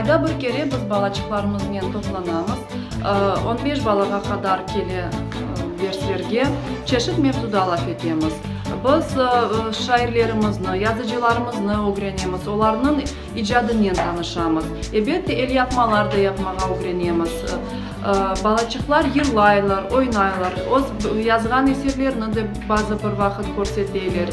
Ayda bir kere biz balaçıqlarımıznen toplanamız. On beş balağa qadar kele derslerge. Çeşit mevzuda laf etemiz. Biz şairlerimizni, yazıcılarımıznı ögrenemiz, olarnıñ icadınen tanışamız. Ebet, elyapmalar da yapmağa ögrenemiz. Balaçıqlar yırlaylar, oynaylar, öz yazğan eserlerini de bazı bir vaqıt körseteler.